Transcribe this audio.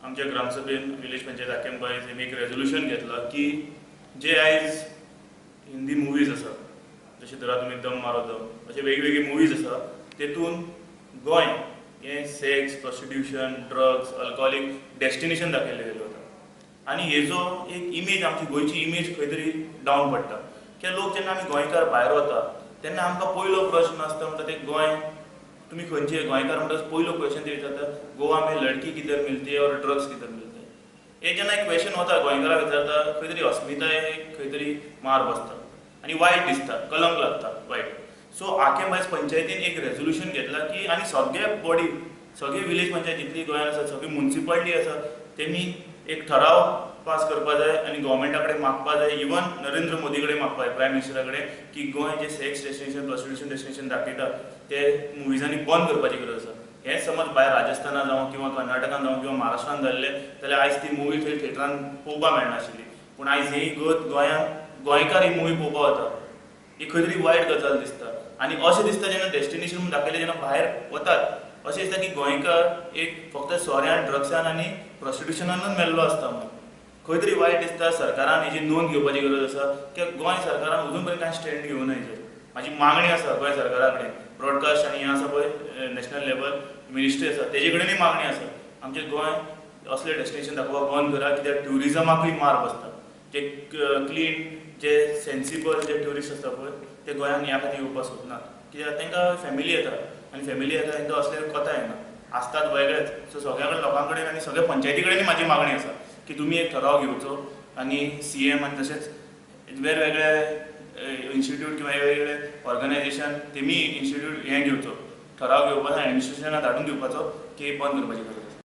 आमच्या ग्रामसभेन village panchayat आकेम boys Hemy एक resolution घेतला की जे आयज हिंदी मुवीज आसा, जशे धरा तुमी दम मारो दम, अशे वेगवेगळे मुवीज आसा, तेतून गोंय हें sex, prostitution, drugs, alcoholic destination दाखयल्लें गेलें वता आनी हेजो एक इमेज, आमची गोंयची इमेज खंय तरी डावन पडटा. कित्याक लोक जेन्ना आमी गोंयकार भायर वता तेन्ना आमकां पयलो प्रश्न आसता म्हणटा ते गोंय तुमी खंयचे गोंयकार म्हणटा, पयलो क्वेश्चन ते विचारता गोवा में लडकी किधर मिलती है और ड्रग्स किधर मिलते है. एक जेन्ना एक क्वेश्चन वता गोंयकाराक विचारता, खंय तरी अस्मिताय खंय तरी मार बसता आनी वायट दिसता, कलंक लागता वायट. सो आकेम बायज पंचायतीन एक रेजोल्युशन घेतला की आनी सगळे बॉडी, सगळे विलेज पंचायत जितली गोंयांत आसा, सगळी मुन्सिपालिटी आसा, तेमी एक ठराव पास करपा जाय आनी गव्हर्मेंटा कडेन मागपा जाय, इवन नरेंद्र मोदी कडेन मागपा जाय, प्रायम मिनिस्टरा कडेन, की गोंय जे सेक्स डेस्टिनेशन, प्रोस्टिट्यूशन डेस्टिनेशन दाखयता ते मुवीजांनी बंद करपाची गरज आसा. हें समज भायर राजस्थानान जावं किंवा कर्नाटकान जावं किंवा महाराष्ट्रान जाल्लें जाल्यार आयज ती मुवी थंय थिएटरान पळोवपाक मेळनाशिल्ली, पूण आयज ही गत गोंयांत गोंयकार ही मुवी पळोवपाक वता, ही खंय तरी वायट गजाल दिसता. आनी अशें दिसता जेन्ना डेस्टिनेशन म्हणून दाखयलें जेन्ना भायर वतात अशें दिसता की गोंयकार एक फक्त सोऱ्यान, ड्रग्सान आनी प्रोस्टिट्युशनानूच मेल्लो आसता म्हणून खंय तरी वायट दिसता. सरकारान हेजी नोंद घेवपाची गरज आसा की गोंय सरकारान अजून पर्यंत कांय स्टँड घेवना हेजेर. म्हाजी मागणी आसा गोंय सरकारा कडेन, ब्रॉडकास्ट आनी हें आसा पळय नॅशनल लेवल मिनिस्ट्री आसा तेजे कडेनूय मागणी आसा, आमचें गोंय असलें डेस्टिनेशन दाखोवपाक बंद करा, कित्याक ट्युरिजमाकूय मार बसता. जे क्लीन, जे सेन्सिबल जे ट्युरिस्ट आसता पळय ते गोंयांत ह्या खातीर येवपाक सोदनात, कित्याक तांकां फॅमिली येता आनी फॅमिली येता तांकां असले कोता येना, आसतात वेगळेच. सो सगळ्या कडेन लोकां कडेन आनी सगळ्या पंचायती कडेनूय म्हाजी मागणी आसा की तुमी एक ठराव घेवचो आनी सीएम आनी तशेंच वेगवेगळे इन्स्टिट्यूट किंवा वेगवेगळे ऑर्गनायझेशन तेमी इन्स्टिट्यूट हें घेवचो, ठराव घेवपाचो आनी एडमिनिस्ट्रेशनाक धाडून दिवपाचो की बंद करपाची गरज.